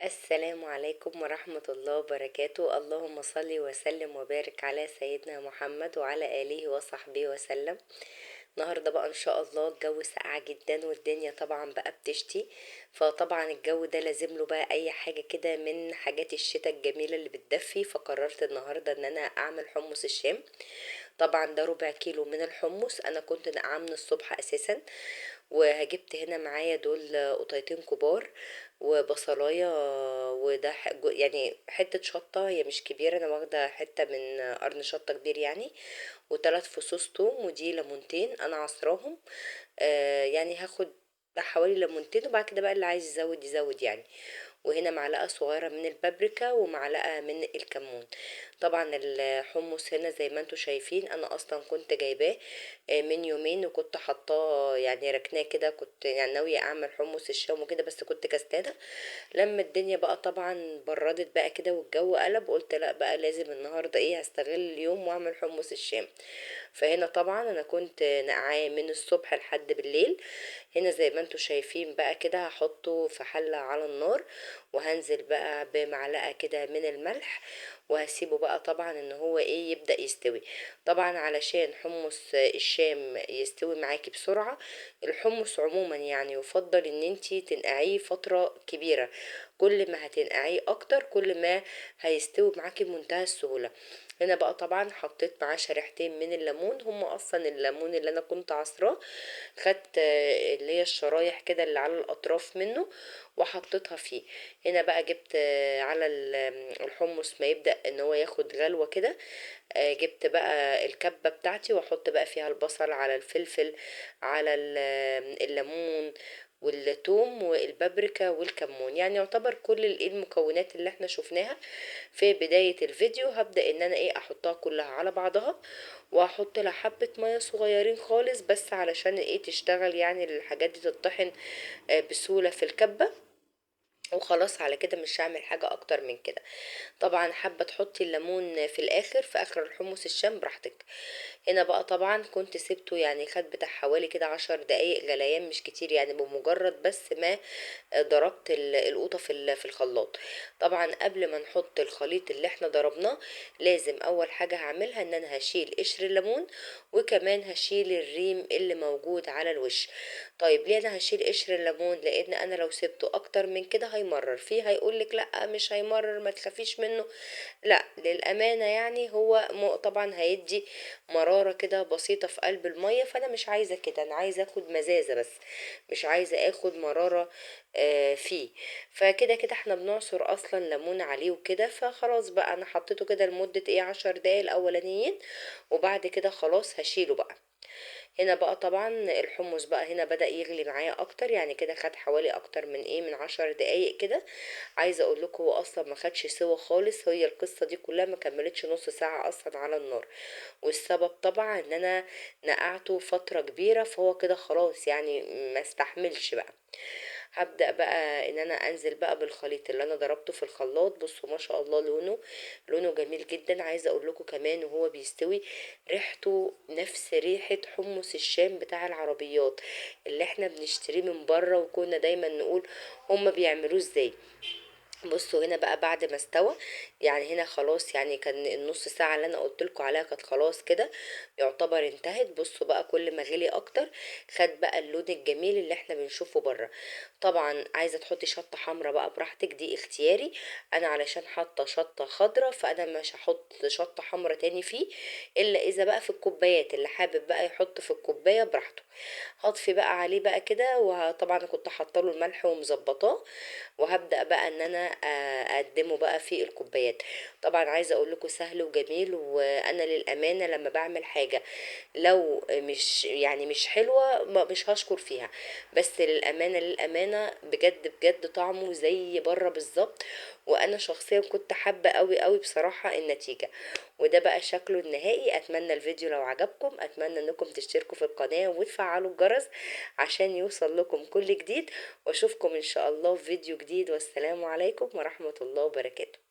السلام عليكم ورحمة الله وبركاته. اللهم صل وسلم وبارك على سيدنا محمد وعلى آله وصحبه وسلم. النهاردة بقى إن شاء الله الجو ساقع جدا، والدنيا طبعا بقى بتشتي، فطبعا الجو ده لازم له بقى أي حاجة كده من حاجات الشتاء الجميلة اللي بتدفي. فقررت النهاردة إن أنا أعمل حمص الشام. طبعا ده ربع كيلو من الحمص، أنا كنت نقعاه من الصبح أساسا، وجبت هنا معايا دول قطيتين كبار وبصلايه، وده يعني حتة شطه، هي مش كبيرة، انا واخده حتة من قرن شطه كبير يعني، وثلاث فصوص توم، ودي ليمونتين انا عصراهم، يعني هاخد حوالي ليمونتين، وبعد كده بقى اللي عايز يزود يزود يعني. وهنا معلقه صغيرة من البابريكا ومعلقة من الكمون. طبعا الحمص هنا زي ما انتم شايفين انا اصلا كنت جايباه من يومين، وكنت حطاه يعني ركناه كده، كنت يعني ناوية اعمل حمص الشام وكده، بس كنت كسلانه. لما الدنيا بقى طبعا بردت بقى كده والجو قلب، قلت لا بقى لازم النهارده ايه، هستغل اليوم واعمل حمص الشام. فهنا طبعا انا كنت نقعاه من الصبح لحد بالليل. هنا زي ما انتم شايفين بقى كده هحطه في حله على النار، وهنزل بقى بمعلقه كده من الملح، وهسيبه بقى طبعا ان هو ايه يبدأ يستوي. طبعا علشان حمص الشام يستوي معاكي بسرعة، الحمص عموما يعني يفضل ان انتي تنقعيه فترة كبيرة، كل ما هتنقعيه اكتر كل ما هيستوي معاكي بمنتهى السهولة. هنا بقى طبعا حطيت معاه شريحتين من الليمون، هم اصلا الليمون اللي انا كنت عصراه، خدت اللي هي الشرايح كده اللي على الاطراف منه وحطيتها فيه. هنا بقى جبت على الحمص ما يبدأ ان هو ياخد غلوة كده، جبت بقى الكبة بتاعتي واحط بقى فيها البصل على الفلفل على الليمون والثوم والبابريكا والكمون، يعني يعتبر كل المكونات اللي احنا شفناها في بداية الفيديو. هبدأ ان انا ايه احطها كلها على بعضها، وهحط لها حبة مية صغيرين خالص بس علشان ايه تشتغل، يعني الحاجات دي تطحن بسهولة في الكبة. وخلاص على كده مش هعمل حاجة اكتر من كده. طبعا حابة تحطي الليمون في الاخر في اخر الحمص الشام براحتك. هنا بقى طبعا كنت سبته يعني خد بتاع حوالي كده 10 دقايق غليان، مش كتير يعني، بمجرد بس ما ضربت القوطة في الخلاط. طبعا قبل ما نحط الخليط اللي احنا ضربناه لازم اول حاجة هعملها ان انا هشيل قشر الليمون، وكمان هشيل الريم اللي موجود على الوش. طيب ليه انا هشيل قشر الليمون؟ لان انا لو سبته اكتر من كده هيمرر فيه، هيقولك لا مش هيمرر ما تخافيش منه، لا للامانة يعني هو طبعا هيدي مرارة كده بسيطة في قلب المية، فانا مش عايزة كده، انا عايزة اخد مزازة بس، مش عايزة اخد مرارة فيه. فكده كده احنا بنعصر اصلا ليمون عليه وكده، فخلاص بقى انا حطيته كده لمدة ايه 10 دقايق الاولانيين، وبعد كده خلاص هشيله بقى. هنا بقى طبعا الحمص بقى هنا بدأ يغلي معايا اكتر، يعني كده خد حوالي اكتر من ايه من 10 دقايق كده. عايزه اقول لكم هو اصلا ما خدش سوا خالص، هي القصة دي كلها ما كملتش نص ساعة اصلا على النار، والسبب طبعا ان انا نقعته فترة كبيرة، فهو كده خلاص يعني ما استحملش بقى. هبدأ بقى ان انا انزل بقى بالخليط اللي انا ضربته في الخلاط. بصوا ما شاء الله لونه جميل جدا. عايزه اقول لكم كمان وهو بيستوي ريحته نفس ريحه حمص الشام بتاع العربيات اللي احنا بنشتريه من بره، وكنا دايما نقول هما بيعملوه ازاي. بصوا هنا بقى بعد ما استوى، يعني هنا خلاص يعني كان النص ساعة اللي انا قلت لكم عليها كانت خلاص كده يعتبر انتهت. بصوا بقى كل ما غلي اكتر خد بقى اللون الجميل اللي احنا بنشوفه بره. طبعا عايزة تحطي شطة حمرا بقى براحتك، دي اختياري، انا علشان حاطة شطة خضرا فانا مش هحط شطة حمرا تاني فيه، الا اذا بقى في الكوبايات، اللي حابب بقى يحط في الكوباية براحته. هطفي بقى عليه بقى كده، وطبعا كنت حاطه له الملح ومظبطاه، وهبدأ بقى ان انا اقدمه بقى في الكوبايات. طبعا عايزه اقول لكم سهل وجميل، وانا للامانة لما بعمل حاجة لو مش يعني مش حلوة مش هشكر فيها، بس للامانة بجد بجد طعمه زي بره بالظبط، وانا شخصيا كنت حابة قوي قوي بصراحة النتيجة. وده بقى شكله النهائي. اتمنى الفيديو لو عجبكم، اتمنى انكم تشتركوا في القناة وتفعلوا الجرس عشان يوصل لكم كل جديد، واشوفكم ان شاء الله في فيديو جديد. والسلام عليكم ورحمة الله وبركاته.